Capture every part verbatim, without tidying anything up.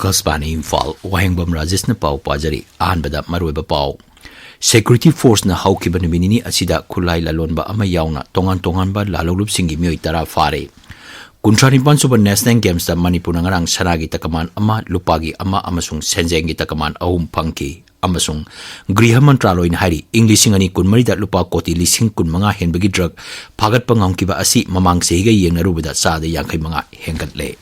ꯑꯀꯥꯁꯕꯥꯅꯤ ꯏꯝꯐꯥꯜ, ꯋꯥꯍꯦꯡꯕꯝ ꯔꯥꯖꯦꯁꯅ ꯄꯥꯎ ꯄꯥꯖꯔꯤ꯫ ꯑꯍꯥꯟꯕꯗ ꯃꯔꯨꯑꯣꯏꯕ ꯄꯥꯎ꯫ Security Forceꯅ ꯍꯧꯈꯤꯕ ꯅꯨꯃꯤꯠ ꯅꯤꯅꯤ ꯑꯁꯤꯗ ꯈꯨꯠꯂꯥꯏ ꯂꯂꯣꯟꯕ ꯑꯃ ꯌꯥꯎꯅ ꯇꯣꯉꯥꯟ ꯇꯣꯉꯥꯟꯕ ꯂꯥꯂꯣꯡꯂꯨꯞꯁꯤꯡꯒꯤ ꯃꯤꯑꯣꯏ ꯇꯔꯥ ꯐꯥꯔꯦ꯫ ꯀꯨꯟꯊ꯭ꯔꯥ ꯅꯤꯄꯥꯟ ꯁꯨꯕ National Gamesꯇ ꯃꯅꯤꯄꯨꯔꯅ ꯉꯔꯥꯡ ꯁꯅꯥꯒꯤ ꯇꯀꯃꯥꯟ ꯑꯃ, ꯂꯨꯄꯥꯒꯤ ꯑꯃ ꯑꯃꯁꯨꯡ ꯁꯦꯟꯖꯦꯡꯒꯤ ꯇꯀꯃꯥꯟ ꯑꯍꯨꯝ ꯐꯪꯈꯤ꯫ ꯑꯃꯁꯨꯡ ꯒ꯭ꯔꯤꯍ ꯃꯟꯇ꯭ꯔꯥꯂꯣꯏꯅ ꯍꯥꯏꯔꯤ, ꯏꯪ ꯂꯤꯁꯤꯡ ꯑꯅꯤ ꯀꯨꯟꯃꯔꯤꯗ ꯂꯨꯄꯥ ꯀꯣꯇꯤ ꯂꯤꯁꯤꯡ ꯀꯨꯟꯃꯉꯥ ꯍꯦꯟꯕꯒꯤ drug ꯐꯥꯒꯠꯄ ꯉꯝꯈꯤꯕ ꯑꯁꯤ ꯃꯃꯥꯡ ꯆꯍꯤꯒ ꯌꯦꯡꯅꯔꯨꯕꯗ ꯆꯥꯗ ꯌꯥꯡꯈꯩ ꯃꯉꯥ ꯍꯦꯟꯒꯠꯂꯦ꯫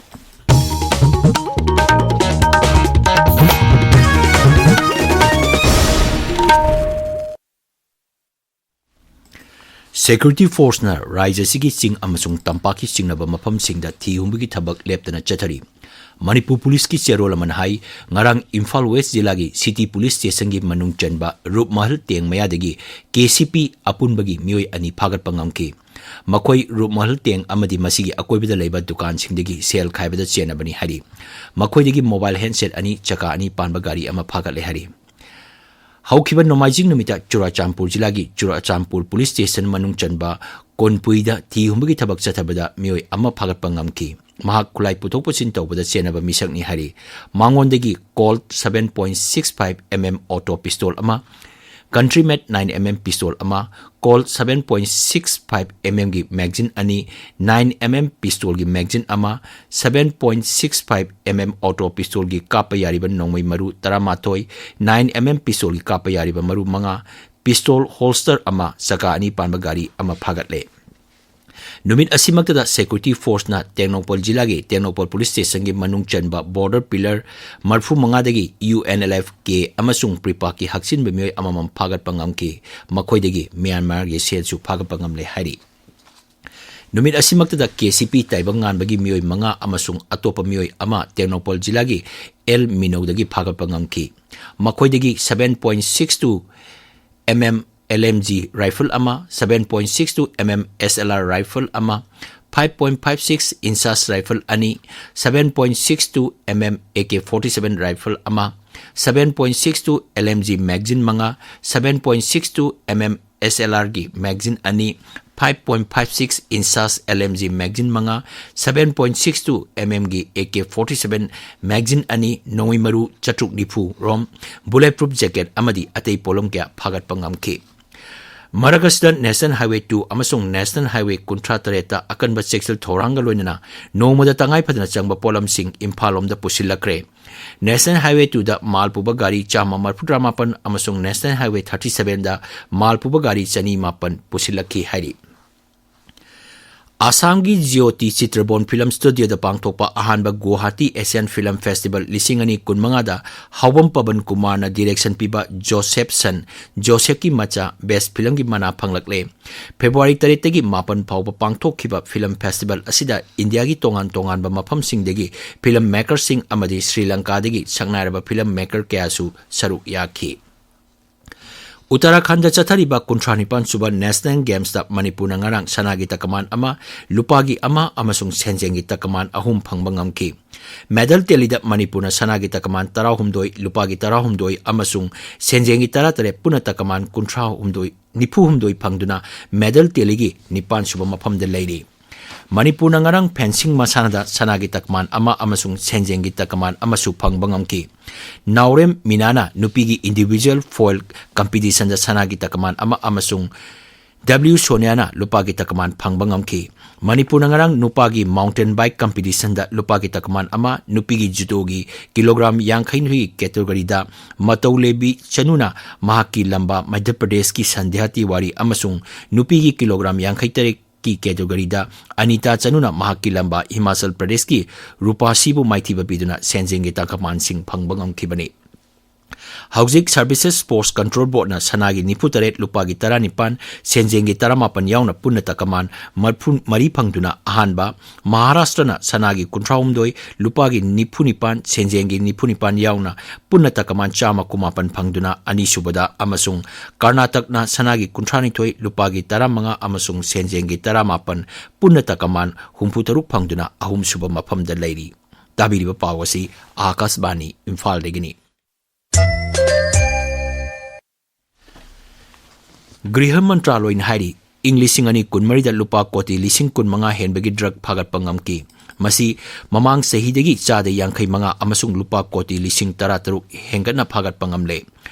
Security Forceꯅ ꯔꯥꯖ꯭ꯌ ꯑꯁꯤꯒꯤ ꯆꯤꯡ ꯑꯃꯁꯨꯡ ꯇꯝꯄꯥꯛꯀꯤ ꯆꯤꯡꯅꯕ ꯃꯐꯝꯁꯤꯡꯗ ꯊꯤ ꯍꯨꯝꯕꯒꯤ ꯊꯕꯛ ꯂꯦꯞꯇꯅ ꯆꯠꯊꯔꯤ꯫ ꯃꯅꯤꯄꯨꯔ ꯄꯨꯂꯤꯁꯀꯤ ꯆꯦꯔꯣꯜ ꯑꯃꯅ ꯍꯥꯏ, ꯉꯔꯥꯡ ꯏꯝꯐꯥꯜ ꯋꯦꯁ ꯖꯤꯂꯥꯒꯤ ꯁꯤꯇꯤ ꯄꯨꯂꯤꯁ ꯁ꯭ꯇꯦꯁꯟꯒꯤ ꯃꯅꯨꯡ ꯆꯟꯕ ꯔꯨꯞꯃꯍꯜ ꯇꯦꯡ ꯃꯌꯥꯗꯒꯤ KCP ꯑꯄꯨꯟꯕꯒꯤ ꯃꯤꯑꯣꯏ ꯑꯅꯤ ꯐꯥꯒꯠꯄ ꯉꯝꯈꯤ꯫ ꯃꯈꯣꯏ ꯔꯨꯞꯃꯍꯜ ꯇꯦꯡ ꯑꯃꯗꯤ ꯃꯁꯤꯒꯤ ꯑꯀꯣꯏꯕꯗ ꯂꯩꯕ ꯗꯨꯀꯥꯟꯁꯤꯡꯗꯒꯤ ꯁꯦꯜ ꯈꯥꯏꯕꯗ ꯆꯦꯟꯅꯕꯅꯤ ꯍꯥꯏꯔꯤ꯫ ꯃꯈꯣꯏꯗꯒꯤ mobile handset ꯑꯅꯤ, ꯆꯀꯥ ꯑꯅꯤ ꯄꯥꯟꯕ ꯒꯥꯔꯤ ꯑꯃ ꯐꯥꯒꯠꯂꯦ ꯍꯥꯏꯔꯤ꯫ ꯍꯧꯈꯤꯕ ꯅꯣꯡꯃꯥꯏꯖꯤꯡ ꯅꯨꯃꯤꯠꯇ ꯆꯨꯔꯥꯆꯥꯟꯄꯨꯔ ꯖꯤꯂꯥꯒꯤ ꯆꯨꯔꯥꯆꯥꯟꯄꯨꯔ ꯄꯨꯂꯤꯁ ꯁ꯭ꯇꯦꯁꯟ ꯃꯅꯨꯡ ꯆꯟꯕ ꯀꯣꯟꯄꯨꯏꯗ ꯊꯤ ꯍꯨꯝꯕꯒꯤ ꯊꯕꯛ ꯆꯠꯊꯕꯗ ꯃꯤꯑꯣꯏ ꯑꯃ ꯐꯥꯒꯠꯄ ꯉꯝꯈꯤ꯫ ꯃꯍꯥꯛ ꯈꯨꯠꯂꯥꯏ ꯄꯨꯊꯣꯛ ꯄꯨꯁꯤꯟ ꯇꯧꯕꯗ ꯆꯦꯟꯅꯕ ꯃꯤꯁꯛꯅꯤ ꯍꯥꯏꯔꯤ꯫ ꯃꯉꯣꯟꯗꯒꯤ Colt seven point six five MM auto pistol ꯑꯃ, Countryman nine MM pistol ꯑꯃ, Colt seven point six five MMꯒꯤ magazine ꯑꯅꯤ, nine MM pistolꯒꯤ magazine ꯑꯃ, seven point six five MM auto pistolꯒꯤ ꯀꯥꯞꯄ ꯌꯥꯔꯤꯕ ꯅꯣꯡꯃꯩ ꯃꯔꯨ ꯇꯔꯥꯃꯥꯊꯣꯏ, nine MM pistolꯒꯤ ꯀꯥꯞꯄ ꯌꯥꯔꯤꯕ ꯃꯔꯨ ꯃꯉꯥ, pistol holster ꯑꯃ, ꯆꯀꯥ ꯑꯅꯤ ꯄꯥꯟꯕ ꯒꯥꯔꯤ ꯑꯃ ꯐꯥꯒꯠꯂꯦ꯫ ꯅꯨꯃꯤꯠ ꯑꯁꯤꯃꯛꯇꯗ Security Forceꯅ ꯇꯦꯡꯅꯧꯄꯜ ꯖꯤꯂꯥꯒꯤ ꯇꯦꯡꯅꯧꯄꯜ ꯄꯨꯂꯤꯁ ꯁ꯭ꯇꯦꯁꯟꯒꯤ ꯃꯅꯨꯡ ꯆꯟꯕ border pillar ꯃꯔꯤꯐꯨ ꯃꯉꯥꯗꯒꯤ UNLF-K ꯑꯃꯁꯨꯡ PREPAꯀꯤ ꯍꯛꯆꯤꯟꯕ ꯃꯤꯑꯣꯏ ꯑꯃꯃꯝ ꯐꯥꯒꯠꯄ ꯉꯝꯈꯤ꯫ ꯃꯈꯣꯏꯗꯒꯤ ꯃ꯭ꯌꯥꯟꯃꯥꯔꯒꯤ ꯁꯦꯜꯁꯨ ꯐꯥꯒꯠꯄ ꯉꯝꯂꯦ ꯍꯥꯏꯔꯤ꯫ ꯅꯨꯃꯤꯠ ꯑꯁꯤꯃꯛꯇꯗ KCP ꯇꯥꯏꯕꯪ ꯉꯥꯟꯕꯒꯤ ꯃꯤꯑꯣꯏ ꯃꯉꯥ ꯑꯃꯁꯨꯡ ꯑꯇꯣꯞꯄ ꯃꯤꯑꯣꯏ ꯑꯃ ꯇꯦꯡꯅꯧꯄꯜ ꯖꯤꯂꯥꯒꯤ ꯑꯦꯜ ꯃꯤꯅꯧꯗꯒꯤ ꯐꯥꯒꯠꯄ ꯉꯝꯈꯤ꯫ ꯃꯈꯣꯏꯗꯒꯤ seven point six two MM LMG rifle ꯑꯃ, seven point six two MM SLR rifle ꯑꯃ, five point five six inches rifle ꯑꯅꯤ, seven point six two MM AK forty seven rifle ꯑꯃ, seven point six two LMG magazine ꯃꯉꯥ, seven point six two MM S L R ꯒꯤ magazine ꯑꯅꯤ, five point five six inches L M G magazine ꯃꯉꯥ, seven point six two M M ꯒꯤ A K forty seven magazine ꯑꯅꯤ, ꯅꯣꯡꯃꯩ ꯃꯔꯨ ꯆꯥꯇ꯭ꯔꯨꯛ ꯅꯤꯐꯨ ꯔꯣꯝ, bullet proof jacket ꯑꯃꯗꯤ ꯑꯇꯩ ꯄꯣꯠꯂꯝ ꯀꯌꯥ ꯐꯥꯒꯠꯄ ꯉꯝꯈꯤ꯫ ꯃꯔꯛ ꯑꯁꯤꯗ National Highway two ꯑꯃꯁꯨꯡ National Highway ꯀꯨꯟꯊ꯭ꯔꯥ ꯇꯔꯦꯠꯇ ꯑꯀꯟꯕ ꯆꯦꯛꯁꯤꯜ ꯊꯧꯔꯥꯡꯒ ꯂꯣꯏꯅꯅ ꯅꯣꯡꯃꯗ ꯇꯉꯥꯏ ꯐꯗꯅ ꯆꯪꯕ ꯄꯣꯠꯂꯝꯁꯤꯡ ꯏꯝꯐꯥꯜ ꯂꯣꯝꯗ ꯄꯨꯁꯤꯜꯂꯛꯈ꯭ꯔꯦ꯫ National Highway two ꯗ ꯃꯥꯜ ꯄꯨꯕ ꯒꯥꯔꯤ ꯆꯥꯝꯃ ꯃꯔꯤꯐꯨꯇꯔꯥ ꯃꯥꯄꯟ ꯑꯃꯁꯨꯡ National Highway thirty seven ꯗ ꯃꯥꯜ ꯄꯨꯕ ꯒꯥꯔꯤ ꯆꯅꯤ ꯃꯥꯄꯟ ꯄꯨꯁꯤꯜꯂꯛꯈꯤ ꯍꯥꯏꯔꯤ꯫ ꯑꯁꯥꯝꯒꯤ ꯖ꯭ꯌꯣꯇꯤ ꯆꯤꯇ꯭ꯔꯕꯣꯟ Film Studio ꯗ ꯄꯥꯡꯊꯣꯛꯄ ꯑꯍꯥꯟꯕ ꯒꯨꯋꯥꯍꯥꯇꯤ Asian Film Festival ꯂꯤꯁꯤꯡ ꯑꯅꯤ ꯀꯨꯟꯃꯉꯥꯗ ꯍꯥꯎꯕꯝ ꯄꯕꯟ ꯀꯨꯃꯥꯔꯅ direction ꯄꯤꯕ Joseph's Son, ꯖꯣꯁꯦꯐꯀꯤ ꯃꯆꯥ, best film ꯒꯤ ꯃꯅꯥ ꯐꯪꯂꯛꯂꯦ꯫ February ꯇꯔꯦꯠꯇꯒꯤ ꯃꯥꯄꯟ ꯐꯥꯎꯕ ꯄꯥꯡꯊꯣꯛꯈꯤꯕ film festival ꯑꯁꯤꯗ ꯏꯟꯗꯤꯌꯥꯒꯤ ꯇꯣꯉꯥꯟ ꯇꯣꯉꯥꯟꯕ ꯃꯐꯝꯁꯤꯡꯗꯒꯤ film maker ꯁꯤꯡ ꯑꯃꯗꯤ ꯁ꯭ꯔꯤ ꯂꯪꯀꯥꯗꯒꯤ ꯁꯛꯅꯥꯏꯔꯕ film maker ꯀꯌꯥꯁꯨ ꯁꯔꯨꯛ ꯌꯥꯈꯤ꯫ ꯎꯠꯇꯔꯥꯈꯟꯗ ꯆꯠꯊꯔꯤꯕ ꯀꯨꯟꯊ꯭ꯔꯥ ꯅꯤꯄꯥꯟ ꯁꯨꯕ National Games ꯇ ꯃꯅꯤꯄꯨꯔꯅ ꯉꯔꯥꯡ ꯁꯅꯥꯒꯤ ꯇꯀꯃꯥꯟ ꯑꯃ, ꯂꯨꯄꯥꯒꯤ ꯑꯃ ꯑꯃꯁꯨꯡ ꯁꯦꯟꯖꯦꯡꯒꯤ ꯇꯀꯃꯥꯟ ꯑꯍꯨꯝ ꯐꯪꯕ ꯉꯝꯈꯤ꯫ Medal tally ꯗ ꯃꯅꯤꯄꯨꯔꯅ ꯁꯅꯥꯒꯤ ꯇꯀꯃꯥꯟ ꯇꯔꯥꯍꯨꯝꯗꯣꯏ, ꯂꯨꯄꯥꯒꯤ ꯇꯔꯥꯍꯨꯝꯗꯣꯏ ꯑꯃꯁꯨꯡ ꯁꯦꯟꯖꯦꯡꯒꯤ ꯇꯔꯥꯇꯔꯦꯠ, ꯄꯨꯟꯅ ꯇꯀꯃꯥꯟ ꯀꯨꯟꯊ꯭ꯔꯥꯍꯨꯝꯗꯣꯏ, ꯅꯤꯐꯨꯍꯨꯝꯗꯣꯏ ꯐꯪꯗꯨꯅ medal tally ꯒꯤ ꯅꯤꯄꯥꯟ ꯁꯨꯕ ꯃꯐꯝꯗ ꯂꯩꯔꯤ꯫ ꯃꯅꯤꯄꯨꯔꯅ ꯉꯔꯥꯡ fencing ꯃꯁꯥꯟꯅꯗ ꯁꯅꯥꯒꯤ ꯇꯀꯃꯥꯟ ꯑꯃ ꯑꯃꯁꯨꯡ ꯁꯦꯟꯖꯦꯡꯒꯤ ꯇꯀꯃꯥꯟ ꯑꯃꯁꯨ ꯐꯪꯕ ꯉꯝꯈꯤ꯫ ꯅꯥꯎꯔꯦꯝ ꯃꯤꯅꯥꯅ ꯅꯨꯄꯤꯒꯤ individual foil competition ꯗ ꯁꯅꯥꯒꯤ ꯇꯀꯃꯥꯟ ꯑꯃ ꯑꯃꯁꯨꯡ W ꯁꯣꯅꯤꯌꯥꯅ ꯂꯨꯄꯥꯒꯤ ꯇꯀꯃꯥꯟ ꯐꯪꯕ ꯉꯝꯈꯤ꯫ ꯃꯅꯤꯄꯨꯔꯅ ꯉꯔꯥꯡ ꯅꯨꯄꯥꯒꯤ mountain bike competition ꯗ ꯂꯨꯄꯥꯒꯤ ꯇꯀꯃꯥꯟ ꯑꯃ, ꯅꯨꯄꯤꯒꯤ judo ꯒꯤ kilogram ꯌꯥꯡꯈꯩ ꯅꯤꯊꯣꯏꯒꯤ category ꯗ ꯃꯇꯧ ꯂꯦꯕꯤ ꯆꯅꯨꯅ ꯃꯍꯥꯛꯀꯤ ꯂꯝꯕꯥ ꯃꯙ꯭ꯌ ꯄ꯭ꯔꯗꯦꯁꯀꯤ ꯁꯟꯙ꯭ꯌꯥ ꯇꯤꯋꯥꯔꯤ ꯑꯃꯁꯨꯡ ꯅꯨꯄꯤꯒꯤ kilogram ꯌꯥꯡꯈꯩ ꯇꯔꯦꯠ ꯀꯤ category ꯗ ꯑꯅꯤꯇꯥ ꯆꯅꯨꯅ ꯃꯍꯥꯛꯀꯤ ꯂꯝꯕꯥ ꯍꯤꯃꯥꯆꯜ ꯄ꯭ꯔꯗꯦꯁꯀꯤ ꯔꯨꯄꯥꯁꯤꯕꯨ ꯃꯥꯏꯊꯤꯕ ꯄꯤꯗꯨꯅ ꯁꯦꯟꯖꯦꯡꯒꯤ ꯇꯀꯃꯥꯟꯁꯤꯡ ꯐꯪꯕ ꯉꯝꯈꯤꯕꯅꯤ꯫ ꯍꯧꯖꯤꯛ Services Sports Control Board ꯅ ꯁꯅꯥꯒꯤ ꯅꯤꯐꯨ ꯇꯔꯦꯠ, ꯂꯨꯄꯥꯒꯤ ꯇꯔꯥꯅꯤꯄꯥꯟ, ꯁꯦꯟꯖꯦꯡꯒꯤ ꯇꯔꯥꯃꯥꯄꯟ ꯌꯥꯎꯅ ꯄꯨꯟꯅ ꯇꯀꯃꯥꯟ ꯃꯔꯤꯐꯨ ꯃꯔꯤ ꯐꯪꯗꯨꯅ ꯑꯍꯥꯟꯕ, ꯃꯍꯥꯔꯥꯁꯇ꯭ꯔꯅ ꯁꯅꯥꯒꯤ ꯀꯨꯟꯊ꯭ꯔꯥꯍꯨꯝꯗꯣꯏ, ꯂꯨꯄꯥꯒꯤ ꯅꯤꯐꯨ ꯅꯤꯄꯥꯟ, ꯁꯦꯟꯖꯦꯡꯒꯤ ꯅꯤꯐꯨ ꯅꯤꯄꯥꯟ ꯌꯥꯎꯅ ꯄꯨꯟꯅ ꯇꯀꯃꯥꯟ ꯆꯥꯝꯃ ꯀꯨꯟꯃꯥꯄꯟ ꯐꯪꯗꯨꯅ ꯑꯅꯤꯁꯨꯕꯗ ꯑꯃꯁꯨꯡ ꯀꯔꯅꯥꯇꯛꯅ ꯁꯅꯥꯒꯤ ꯀꯨꯟꯊ꯭ꯔꯥꯅꯤꯊꯣꯏ, ꯂꯨꯄꯥꯒꯤ ꯇꯔꯥꯃꯉꯥ ꯑꯃꯁꯨꯡ ꯁꯦꯟꯖꯦꯡꯒꯤ ꯇꯔꯥꯃꯥꯄꯟ, ꯄꯨꯟꯅ ꯇꯀꯃꯥꯟ ꯍꯨꯝꯐꯨꯇꯔꯨꯛ ꯐꯪꯗꯨꯅ ꯑꯍꯨꯝꯁꯨꯕ ꯃꯐꯝꯗ ꯂꯩꯔꯤ꯫ ꯇꯥꯕꯤꯔꯤꯕ ꯄꯥꯎ ꯑꯁꯤ ꯑꯥꯀꯥꯁꯕꯥꯅꯤ ꯏꯝꯐꯥꯜꯗꯒꯤꯅꯤ꯫ ꯒ꯭ꯔꯤꯍ ꯃꯟꯇ꯭ꯔꯥꯂꯣꯏꯅ ꯍꯥꯏꯔꯤ, ꯏꯪ ꯂꯤꯁꯤꯡ ꯑꯅꯤ ꯀꯨꯟꯃꯔꯤꯗ ꯂꯨꯄꯥ ꯀꯣꯇꯤ ꯂꯤꯁꯤꯡ ꯀꯨꯟꯃꯉꯥ ꯍꯦꯟꯕꯒꯤ ꯗ꯭ꯔꯒ ꯐꯥꯒꯠꯄ ꯉꯝꯈꯤ꯫ ꯃꯁꯤ ꯃꯃꯥꯡ ꯆꯍꯤꯗꯒꯤ ꯆꯥꯗ ꯌꯥꯡꯈꯩ ꯃꯉꯥ ꯑꯃꯁꯨꯡ ꯂꯨꯄꯥ ꯀꯣꯇꯤ ꯂꯤꯁꯤꯡ ꯇꯔꯥꯇꯔꯨꯛ ꯍꯦꯟꯒꯠꯅ ꯐꯥꯒꯠꯄ ꯉꯝꯂꯦ꯫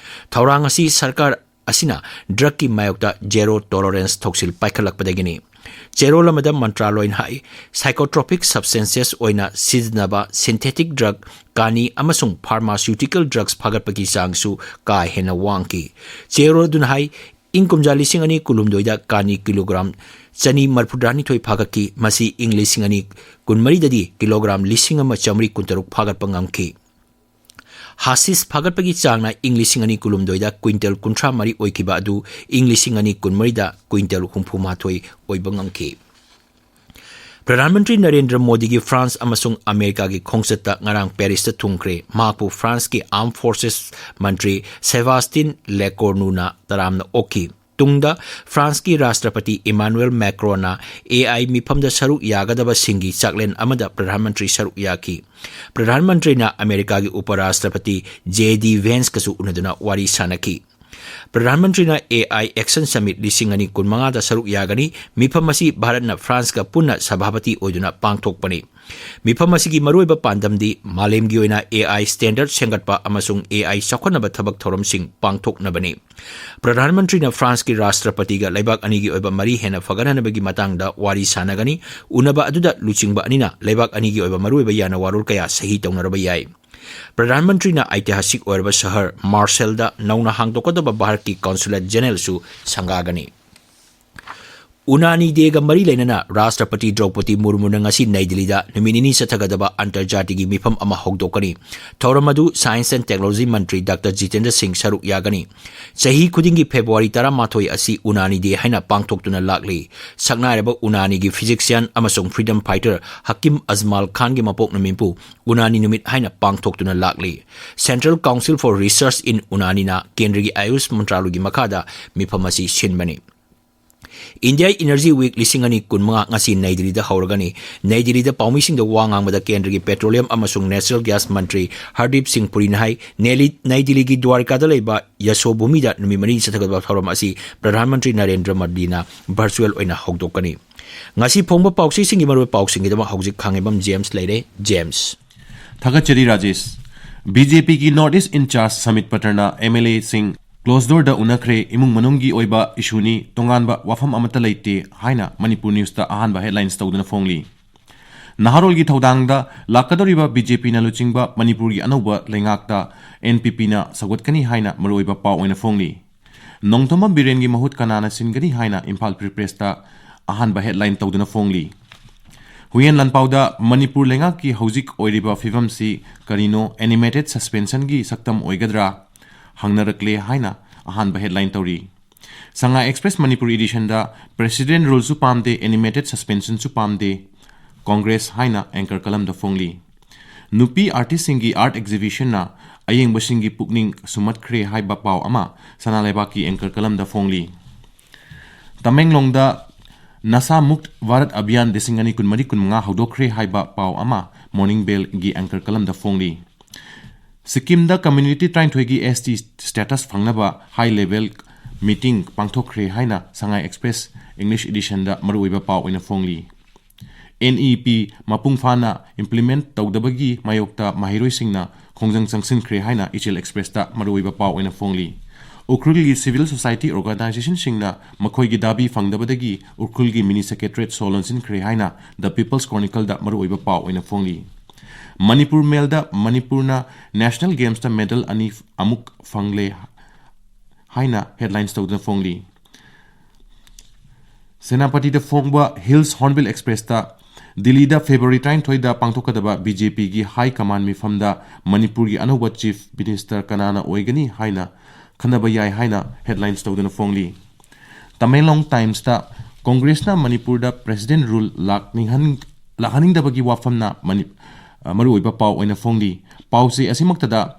ꯊꯧꯔꯥꯡ ꯑꯁꯤ ꯁꯔꯀꯥꯔ ꯑꯁꯤꯅ ꯗ꯭ꯔꯒꯀꯤ ꯃꯥꯌꯣꯛꯇ ꯖꯦꯔꯣ ꯇꯣꯂꯔꯦꯟꯁ ꯊꯧꯁꯤꯜ ꯄꯥꯏꯈꯠꯂꯛꯄꯗꯒꯤꯅꯤ꯫ ꯆꯦꯔꯣꯜ ꯑꯃꯗ ꯃꯟꯇ꯭ꯔꯥꯂꯣꯏꯅ ꯍꯥꯏ, ꯁꯥꯏꯀꯣꯇ꯭ꯔꯣꯄꯤꯛ ꯁꯕꯁꯇꯦꯟꯁꯦꯁ ꯑꯣꯏꯅ ꯁꯤꯖꯤꯟꯅꯕ ꯁꯤꯟꯊꯦꯇꯤꯛ ꯗ꯭ꯔꯒ, ꯀꯥꯅꯤ ꯑꯃꯁꯨꯡ ꯐꯥꯔꯃꯥꯁꯤꯌꯨꯇꯤꯀꯦꯜ ꯗ꯭ꯔꯒꯁ ꯐꯥꯒꯠꯄꯒꯤ ꯆꯥꯡꯁꯨ ꯀꯥ ꯍꯦꯟꯅ ꯋꯥꯡꯈꯤ꯫ ꯆꯦꯔꯣꯜ ꯑꯗꯨꯅ ꯍꯥꯏ, ꯏꯪ ꯀꯨꯝꯖꯥ ꯂꯤꯁꯤꯡ ꯑꯅꯤ ꯀꯨꯟꯍꯨꯝꯗꯣꯏꯗ ꯀꯥꯅꯤ ꯀꯤꯂꯣꯒ꯭ꯔꯥꯝ ꯆꯅꯤ ꯃꯔꯤꯐꯨꯇꯔꯥꯅꯤꯊꯣꯏ ꯐꯥꯒꯠꯈꯤ꯫ ꯃꯁꯤ ꯏꯪ ꯂꯤꯁꯤꯡ ꯑꯅꯤ ꯀꯨꯟꯃꯔꯤꯗꯗꯤ ꯀꯤꯂꯣꯒ꯭ꯔꯥꯝ ꯂꯤꯁꯤꯡ ꯑꯃ ꯆꯥꯃꯔꯤ ꯀꯨꯟꯇꯔꯨꯛ ꯐꯥꯒꯠꯄ ꯉꯝꯈꯤ꯫ ꯍꯥꯁꯤꯁ ꯐꯥꯒꯠꯄꯒꯤ ꯆꯥꯡꯅ ꯏꯪ ꯂꯤꯁꯤꯡ ꯑꯅꯤ ꯀꯨꯟꯍꯨꯝꯗꯣꯏꯗ ꯀ꯭ꯋꯤꯟꯇꯜ ꯀꯨꯟꯊ꯭ꯔꯥ ꯃꯔꯤ ꯑꯣꯏꯈꯤꯕ ꯑꯗꯨ ꯏꯪ ꯂꯤꯁꯤꯡ ꯑꯅꯤ ꯀꯨꯟꯃꯔꯤꯗ ꯀ꯭ꯋꯤꯟꯇꯜ ꯍꯨꯝꯐꯨ ꯃꯥꯊꯣꯏ ꯑꯣꯏꯕ ꯉꯝꯈꯤ꯫ ꯄ꯭ꯔꯙꯥꯟ ꯃꯟꯇ꯭ꯔꯤ ꯅꯔꯦꯟꯗ꯭ꯔ ꯃꯣꯗꯤꯒꯤ ꯐ꯭ꯔꯥꯟꯁ ꯑꯃꯁꯨꯡ ꯑꯃꯦꯔꯤꯀꯥꯒꯤ ꯈꯣꯡꯆꯠꯇ ꯉꯔꯥꯡ ꯄꯦꯔꯤꯁꯇ ꯊꯨꯡꯈ꯭ꯔꯦ꯫ ꯃꯍꯥꯛꯄꯨ ꯐ꯭ꯔꯥꯟꯁꯀꯤ ꯑꯥꯔꯝ ꯐꯣꯔꯁꯦꯁ ꯃꯟꯇ꯭ꯔꯤ ꯁꯦꯕꯥꯁꯇꯤꯟ ꯂꯦꯀꯣꯔꯅꯨꯅ ꯇꯔꯥꯝꯅ ꯑꯣꯛꯈꯤ꯫ ꯇꯨꯡꯗ ꯐ꯭ꯔꯥꯟꯁꯀꯤ ꯔꯥꯁꯇ꯭ꯔꯄꯇꯤ ꯏꯃꯥꯅꯨꯑꯦꯜ ꯃꯦꯀ꯭ꯔꯣꯟꯅ ꯑꯦ ꯑꯥꯏ ꯃꯤꯐꯝꯗ ꯁꯔꯨꯛ ꯌꯥꯒꯗꯕꯁꯤꯡꯒꯤ ꯆꯥꯛꯂꯦꯟ ꯑꯃꯗ ꯄ꯭ꯔꯙꯥꯟ ꯃꯟꯇ꯭ꯔꯤ ꯁꯔꯨꯛ ꯌꯥꯈꯤ꯫ ꯄ꯭ꯔꯙꯥꯟ ꯃꯟꯇ꯭ꯔꯤꯅ ꯑꯃꯦꯔꯤꯀꯥꯒꯤ ꯎꯄꯔꯥꯁꯇ꯭ꯔꯄꯇꯤ ꯖꯦ ꯗꯤ ꯚꯦꯟꯁꯀꯁꯨ ꯎꯅꯗꯨꯅ ꯋꯥꯔꯤ ꯁꯥꯅꯈꯤ꯫ ꯄ꯭ꯔꯙꯥꯟ ꯃꯟꯇ꯭ꯔꯤꯅ ꯑꯦ ꯑꯥꯏ ꯑꯦꯛꯁꯟ ꯁꯃꯤꯠ ꯂꯤꯁꯤꯡ ꯑꯅꯤ ꯀꯨꯟꯃꯉꯥꯗ ꯁꯔꯨꯛ ꯌꯥꯒꯅꯤ꯫ ꯃꯤꯐꯝ ꯑꯁꯤ ꯚꯥꯔꯠꯅ ꯐ꯭ꯔꯥꯟꯁꯀ ꯄꯨꯟꯅ ꯁꯚꯥꯄꯇꯤ ꯑꯣꯏꯗꯨꯅ ꯄꯥꯡꯊꯣꯛꯄꯅꯤ꯫ ꯃꯤꯐꯝ ꯑꯁꯤꯒꯤ ꯃꯔꯨꯑꯣꯏꯕ ꯄꯥꯟꯗꯝꯗꯤ ꯃꯥꯂꯦꯝꯒꯤ ꯑꯣꯏꯅ ꯑꯦ ꯑꯥꯏ ꯁ꯭ꯇꯦꯟꯗꯔꯗ ꯁꯦꯝꯒꯠꯄ ꯑꯃꯁꯨꯡ ꯑꯦ ꯑꯥꯏ ꯆꯥꯎꯈꯠꯅꯕ ꯊꯕꯛ ꯊꯧꯔꯝꯁꯤꯡ ꯄꯥꯡꯊꯣꯛꯅꯕꯅꯤ꯫ ꯄ꯭ꯔꯙꯥꯟ ꯃꯟꯇ꯭ꯔꯤꯅ ꯐ꯭ꯔꯥꯟꯁꯀꯤ ꯔꯥꯁꯇ꯭ꯔꯄꯇꯤꯒ ꯂꯩꯕꯥꯛ ꯑꯅꯤꯒꯤ ꯑꯣꯏꯕ ꯃꯔꯤ ꯍꯦꯟꯅ ꯐꯒꯠꯍꯟꯅꯕꯒꯤ ꯃꯇꯥꯡꯗ ꯋꯥꯔꯤ ꯁꯥꯅꯒꯅꯤ꯫ ꯎꯅꯕ ꯑꯗꯨꯗ ꯂꯨꯆꯤꯡꯕ ꯑꯅꯤꯅ ꯂꯩꯕꯥꯛ ꯑꯅꯤꯒꯤ ꯑꯣꯏꯕ ꯃꯔꯨꯑꯣꯏꯕ ꯌꯥꯅꯋꯥꯔꯣꯜ ꯀꯌꯥ ꯁꯍꯤ ꯇꯧꯅꯔꯕ ꯌꯥꯏ꯫ ꯄ꯭ꯔꯙꯥꯟ ꯃꯟꯇ꯭ꯔꯤꯅ ꯑꯩꯇꯤꯍꯥꯁꯤꯛ ꯑꯣꯏꯔꯕ ꯁꯍꯔ ꯃꯥꯔꯁꯦꯜꯗ ꯅꯧꯅ ꯍꯥꯡꯗꯣꯛꯀꯗꯕ ꯚꯥꯔꯠꯀꯤ ꯀꯣꯟꯁꯨꯂꯦꯠ ꯖꯦꯅꯦꯔꯦꯜꯁꯨ ꯁꯪꯒꯥꯒꯅꯤ꯫ ꯎꯅꯥꯅꯤ ꯗꯦꯒ ꯃꯔꯤ ꯂꯩꯅꯅ ꯔꯥꯁꯇ꯭ꯔꯄꯇꯤ ꯗ꯭ꯔꯧꯄꯗꯤ ꯃꯨꯔꯃꯨꯅ ꯉꯁꯤ ꯅꯩ ꯗꯤꯜꯂꯤꯗ ꯅꯨꯃꯤꯠ ꯅꯤꯅꯤ ꯆꯠꯊꯒꯗꯕ ꯑꯟꯇꯔꯖꯥꯇꯤꯒꯤ ꯃꯤꯐꯝ ꯑꯃ ꯍꯧꯗꯣꯛꯀꯅꯤ꯫ ꯊꯧꯔꯝ ꯑꯗꯨ science and technology Mantri doctor Jitendra ꯁꯤꯡ ꯁꯔꯨꯛ ꯌꯥꯒꯅꯤ꯫ ꯆꯍꯤ ꯈꯨꯗꯤꯡꯒꯤ ꯐꯦꯕ꯭ꯔꯨꯋꯥꯔꯤ ꯇꯔꯥꯃꯥꯊꯣꯏ ꯑꯁꯤ ꯎꯅꯥꯅꯤ ꯗꯦ ꯍꯥꯏꯅ ꯄꯥꯡꯊꯣꯛꯇꯨꯅ ꯂꯥꯛꯂꯤ꯫ ꯁꯛꯅꯥꯏꯔꯕ ꯎꯅꯥꯅꯤꯒꯤ ꯐꯤꯖꯤꯛꯁꯤꯌꯥꯟ ꯑꯃꯁꯨꯡ ꯐ꯭ꯔꯤꯗꯝ ꯐꯥꯏꯇꯔ ꯍꯀꯤꯝ ꯑꯖꯃꯥꯜ ꯈꯥꯟꯒꯤ ꯃꯄꯣꯛ ꯅꯨꯃꯤꯠꯄꯨ ꯎꯅꯥꯅꯤ ꯅꯨꯃꯤꯠ ꯍꯥꯏꯅ ꯄꯥꯡꯊꯣꯛꯇꯨꯅ ꯂꯥꯛꯂꯤ꯫ Central Council for Research in ꯎꯅꯥꯅꯤꯅ ꯀꯦꯟꯗ꯭ꯔꯒꯤ ꯑꯌꯨꯁ ꯃꯟꯇ꯭ꯔꯥꯂꯣꯏꯒꯤ ꯃꯈꯥꯗ ꯃꯤꯐꯝ ꯑꯁꯤ ꯁꯤꯟꯕꯅꯤ꯫ India Energy Week ꯂꯤꯁꯤꯡ ꯑꯅꯤ ꯀꯨꯟꯃꯉꯥ ꯉꯁꯤ ꯅꯩ ꯗꯤꯜꯂꯤꯗ ꯍꯧꯔꯒꯅꯤ꯫ ꯅꯩ ꯗꯤꯜꯂꯤꯗ ꯄꯥꯎꯃꯤꯁꯤꯡꯗ ꯋꯥ ꯉꯥꯡꯕꯗ ꯀꯦꯟꯗ꯭ꯔꯒꯤ petroleum ꯑꯃꯁꯨꯡ natural gas ꯃꯟꯇ꯭ꯔꯤ ꯍꯔꯗꯤꯞ ꯁꯤꯡ ꯄꯨꯔꯤꯅ ꯍꯥꯏ, ꯅꯦꯂꯤ-, ꯅꯩ ꯗꯤꯜꯂꯤꯒꯤ ꯗ꯭ꯋꯥꯔꯤꯀꯥꯗ ꯂꯩꯕ ꯌꯁꯣꯚꯨꯃꯤꯗ ꯅꯨꯃꯤꯠ ꯃꯔꯤꯅꯤ ꯆꯠꯊꯒꯗꯕ ꯊꯧꯔꯝ ꯑꯁꯤ ꯄ꯭ꯔꯙꯥꯟ ꯃꯟꯇ꯭ꯔꯤ ꯅꯔꯦꯟꯗ꯭ꯔ ꯃꯣꯗꯤꯅ virtual ꯑꯣꯏꯅ ꯍꯧꯗꯣꯛꯀꯅꯤ꯫ ꯉꯁꯤ ꯐꯣꯡꯕ ꯄꯥꯎꯆꯦꯁꯤꯡꯒꯤ ꯃꯔꯨꯑꯣꯏꯕ ꯄꯥꯎꯁꯤꯡꯒꯤꯗꯃꯛ ꯍꯧꯖꯤꯛ ꯈꯥꯡꯉꯩꯕꯝ ꯖꯦꯝꯁ ꯂꯩꯔꯦ꯫ ꯖꯦꯝꯁ꯫ ꯊꯥꯒꯠꯆꯔꯤ ꯔꯥꯖꯦꯁ꯫ ꯕꯤ ꯖꯦ ꯄꯤꯒꯤ North East in charge Sambit ꯄꯇꯔꯅ ꯑꯦꯝ ꯑꯦꯜ ꯑꯦꯁꯤꯡ closed doorꯗ ꯎꯅꯈ꯭ꯔꯦ, ꯏꯃꯨꯡ ꯃꯅꯨꯡꯒꯤ ꯑꯣꯏꯕ issueꯅꯤ, ꯇꯣꯉꯥꯟꯕ ꯋꯥꯐꯝ ꯑꯃꯠꯇ ꯂꯩꯇꯦ ꯍꯥꯏꯅ ꯃꯅꯤꯄꯨꯔ ꯅ꯭ꯌꯨꯁꯇ ꯑꯍꯥꯟꯕ headlines ꯇꯧꯗꯨꯅ ꯐꯣꯡꯂꯤ꯫ ꯅꯍꯥꯔꯣꯜꯒꯤ ꯊꯧꯗꯥꯡꯗ ꯂꯥꯛꯀꯗꯧꯔꯤꯕ ꯕꯤ ꯖꯦ ꯄꯤꯅ ꯂꯨꯆꯤꯡꯕ ꯃꯅꯤꯄꯨꯔꯒꯤ ꯑꯅꯧꯕ ꯂꯩꯉꯥꯛꯇ ꯑꯦꯟ ꯄꯤ ꯄꯤꯅ ꯁꯧꯒꯠꯀꯅꯤ ꯍꯥꯏꯅ ꯃꯔꯨꯑꯣꯏꯕ ꯄꯥꯎ ꯑꯣꯏꯅ ꯐꯣꯡꯂꯤ꯫ ꯅꯣꯡꯊꯣꯝꯕꯝ ꯕꯤꯔꯦꯟꯒꯤ ꯃꯍꯨꯠ ꯀꯅꯥꯅ ꯁꯤꯟꯒꯅꯤ ꯍꯥꯏꯅ ꯏꯝꯐꯥꯜ ꯐ꯭ꯔꯤ ꯄ꯭ꯔꯦꯁꯇ ꯑꯍꯥꯟꯕ headline ꯇꯧꯗꯨꯅ ꯐꯣꯡꯂꯤ꯫ ꯍꯨꯏꯌꯦꯟ ꯂꯥꯟꯄꯥꯎꯗ ꯃꯅꯤꯄꯨꯔ ꯂꯩꯉꯥꯛꯀꯤ ꯍꯧꯖꯤꯛ ꯑꯣꯏꯔꯤꯕ ꯐꯤꯕꯝꯁꯤ ꯀꯔꯤꯅꯣ, animated suspensionꯒꯤ ꯁꯛꯇꯝ ꯑꯣꯏꯒꯗ꯭ꯔꯥ ꯍꯪꯅꯔꯛꯂꯦ ꯍꯥꯏꯅ ꯑꯍꯥꯟꯕ headline ꯇꯧꯔꯤ꯫ ꯁꯉꯥꯏ ꯑꯦꯛꯁꯄ꯭ꯔꯦꯁ ꯃꯅꯤꯄꯨꯔ editionꯗ President ruleꯁꯨ ꯄꯥꯝꯗꯦ, animated suspensionꯁꯨ ꯄꯥꯝꯗꯦ, ꯀꯣꯡꯒ꯭ꯔꯦꯁ ꯍꯥꯏꯅ anchor columnꯗ ꯐꯣꯡꯂꯤ꯫ ꯅꯨꯄꯤ artistꯁꯤꯡꯒꯤ art exhibitionꯅ ꯑꯌꯦꯡꯕꯁꯤꯡꯒꯤ ꯄꯨꯛꯅꯤꯡ ꯁꯨꯝꯍꯠꯈ꯭ꯔꯦ ꯍꯥꯏꯕ ꯄꯥꯎ ꯑꯃ ꯁꯅꯥ ꯂꯩꯕꯥꯛꯀꯤ anchor columnꯗ ꯐꯣꯡꯂꯤ꯫ ꯇꯃꯦꯡꯂꯣꯡꯗ ꯅꯁꯥ ꯃꯨꯛ ꯚꯥꯔꯠ ꯑꯚꯤꯌꯥꯟ ꯂꯤꯁꯤꯡ ꯑꯅꯤ ꯀꯨꯟꯃꯔꯤ ꯀꯨꯟꯃꯉꯥ ꯍꯧꯗꯣꯛꯈ꯭ꯔꯦ ꯍꯥꯏꯕ ꯄꯥꯎ ꯑꯃ Morning Bellꯒꯤ anchor columnꯗ ꯐꯣꯡꯂꯤ꯫ ꯁꯤꯛꯀꯤꯝꯗ community ꯇꯔꯥꯅꯤꯊꯣꯏꯒꯤ S T status ꯐꯪꯅꯕ high level meeting ꯄꯥꯡꯊꯣꯛꯈ꯭ꯔꯦ ꯍꯥꯏꯅ ꯁꯉꯥꯏ ꯑꯦꯛꯁꯄ꯭ꯔꯦꯁ English editionꯗ ꯃꯔꯨꯑꯣꯏꯕ ꯄꯥꯎ ꯑꯣꯏꯅ ꯐꯣꯡꯂꯤ꯫ N E P ꯃꯄꯨꯡ ꯐꯥꯅ implement ꯇꯧꯗꯕꯒꯤ ꯃꯥꯌꯣꯛꯇ ꯃꯍꯩꯔꯣꯏꯁꯤꯡꯅ ꯈꯣꯡꯖꯪ ꯆꯪꯁꯤꯟꯈ꯭ꯔꯦ ꯍꯥꯏꯅ ꯏꯆꯦꯜ ꯑꯦꯛꯁꯄ꯭ꯔꯦꯁꯇ ꯃꯔꯨꯑꯣꯏꯕ ꯄꯥꯎ ꯑꯣꯏꯅ ꯐꯣꯡꯂꯤ꯫ ꯎꯈ꯭ꯔꯨꯜꯒꯤ civil society organizationꯁꯤꯡꯅ ꯃꯈꯣꯏꯒꯤ ꯗꯥꯕꯤ ꯐꯪꯗꯕꯗꯒꯤ ꯎꯈ꯭ꯔꯨꯜꯒꯤ mini secretariat ꯁꯣ ꯂꯣꯟꯁꯤꯟꯈ꯭ꯔꯦ ꯍꯥꯏꯅ The People's Chronicleꯗ ꯃꯔꯨꯑꯣꯏꯕ ꯄꯥꯎ ꯑꯣꯏꯅ ꯐꯣꯡꯂꯤ꯫ ꯃꯅꯤꯄꯨꯔ ꯃꯦꯜꯗ ꯃꯅꯤꯄꯨꯔꯅ National Gamesꯇ medal ꯑꯅꯤ ꯑꯃꯨꯛ ꯐꯪꯂꯦ ꯍꯥꯏꯅ headlines ꯇꯧꯗꯨꯅ ꯐꯣꯡꯂꯤ꯫ ꯁꯦꯅꯥꯄꯇꯤꯗ ꯐꯣꯡꯕ Hills Hornbill Expressꯇ ꯗꯤꯜꯂꯤꯗ February ꯇꯔꯥꯅꯤꯊꯣꯏꯗ ꯄꯥꯡꯊꯣꯛꯀꯗꯕ B J Pꯒꯤ high command ꯃꯤꯐꯝꯗ ꯃꯅꯤꯄꯨꯔꯒꯤ ꯑꯅꯧꯕ Chief Minister ꯀꯅꯥꯅ ꯑꯣꯏꯒꯅꯤ ꯍꯥꯏꯅ ꯈꯟꯅꯕ ꯌꯥꯏ ꯍꯥꯏꯅ headlines ꯇꯧꯗꯨꯅ ꯐꯣꯡꯂꯤ꯫ ꯇꯃꯦꯡꯂꯣꯡ ꯇꯥꯏꯝꯁꯇ ꯀꯣꯡꯒ꯭ꯔꯦꯁꯅ ꯃꯅꯤꯄꯨꯔꯗ President rule ꯂꯥꯛꯅꯤꯡꯍꯟ-, ꯂꯥꯛꯍꯟꯅꯤꯡꯗꯕꯒꯤ ꯋꯥꯐꯝꯅ ꯃꯅꯤ-, ꯑ, ꯃꯔꯨꯑꯣꯏꯕ ꯄꯥꯎ ꯑꯣꯏꯅ ꯐꯣꯡꯂꯤ꯫ ꯄꯥꯎꯆꯦ ꯑꯁꯤꯃꯛꯇꯗ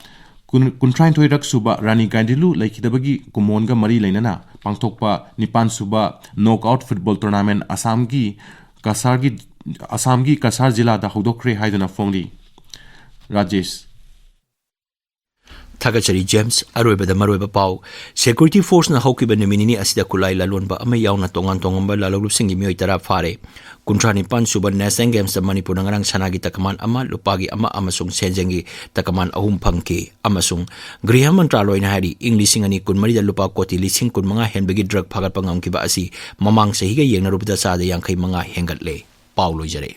ꯀꯨꯟ-, ꯀꯨꯟꯊ꯭ꯔꯥꯅꯤꯊꯣꯏꯔꯛ ꯁꯨꯕ ꯔꯥꯅꯤ ꯒꯥꯏꯗꯤꯟꯂꯨ ꯂꯩꯈꯤꯗꯕꯒꯤ ꯀꯨꯝꯑꯣꯟꯒ ꯃꯔꯤ ꯂꯩꯅꯅ ꯄꯥꯡꯊꯣꯛꯄ ꯅꯤꯄꯥꯟ ꯁꯨꯕ ꯅꯣꯛ ꯑꯥꯎꯠ ꯐꯨꯠꯕꯣꯜ ꯇꯣꯔꯅꯥꯃꯦꯟ ꯑꯁꯥꯝꯒꯤ ꯀꯁꯥꯔꯒꯤ, ꯑꯁꯥꯝꯒꯤ ꯀꯁꯥꯔ ꯖꯤꯂꯥꯗ ꯍꯧꯗꯣꯛꯈ꯭ꯔꯦ ꯍꯥꯏꯗꯨꯅ ꯐꯣꯡꯂꯤ꯫ ꯔꯥꯖꯦꯁ꯫ ꯊꯥꯒꯠꯆꯔꯤ ꯖꯦꯝꯁ꯫ ꯑꯔꯣꯏꯕꯗ ꯃꯔꯨꯑꯣꯏꯕ ꯄꯥꯎ꯫ ꯁꯦꯀ꯭ꯌꯨꯔꯤꯇꯤ ꯐꯣꯔꯁꯅ ꯍꯧꯈꯤꯕ ꯅꯨꯃꯤꯠ ꯅꯤꯅꯤ ꯑꯁꯤꯗ ꯈꯨꯠꯂꯥꯏ ꯂꯥꯂꯣꯟꯕ ꯑꯃ ꯌꯥꯎꯅ ꯇꯣꯉꯥꯟ ꯇꯣꯉꯥꯟꯕ ꯂꯥꯂꯣꯛꯂꯨꯞꯁꯤꯡꯒꯤ ꯃꯤꯑꯣꯏ ꯇꯔꯥ ꯐꯥꯔꯦ꯫ ꯀꯨꯟꯊ꯭ꯔꯥ ꯅꯤꯄꯥꯟ ꯁꯨꯕ ꯅꯦꯁꯅꯦꯜ ꯒꯦꯝꯁꯇ ꯃꯅꯤꯄꯨꯔꯅ ꯉꯔꯥꯡ ꯁꯅꯥꯒꯤ ꯇꯀꯃꯥꯟ ꯑꯃ, ꯂꯨꯄꯥꯒꯤ ꯑꯃ ꯑꯃꯁꯨꯡ ꯁꯦꯟꯖꯦꯡꯒꯤ ꯇꯀꯃꯥꯟ ꯑꯍꯨꯝ ꯐꯪꯈꯤ꯫ ꯑꯃꯁꯨꯡ ꯒ꯭ꯔꯤꯍ ꯃꯟꯇ꯭ꯔꯥꯂꯣꯏꯅ ꯍꯥꯏꯔꯤ, ꯏꯪ ꯂꯤꯁꯤꯡ ꯑꯅꯤ ꯀꯨꯟꯃꯔꯤꯗ ꯂꯨꯄꯥ ꯀꯣꯇꯤ ꯂꯤꯁꯤꯡ ꯀꯨꯟꯃꯉꯥ ꯍꯦꯟꯕꯒꯤ ꯗ꯭ꯔꯒ ꯐꯥꯒꯠꯄ ꯉꯝꯈꯤꯕ ꯑꯁꯤ ꯃꯃꯥꯡ ꯆꯍꯤꯒ ꯌꯦꯡꯅꯔꯨꯕꯗ ꯆꯥꯗ ꯌꯥꯡꯈꯩ ꯃꯉꯥ ꯍꯦꯟꯒꯠꯂꯦ꯫ ꯄꯥꯎ ꯂꯣꯏꯖꯔꯦ꯫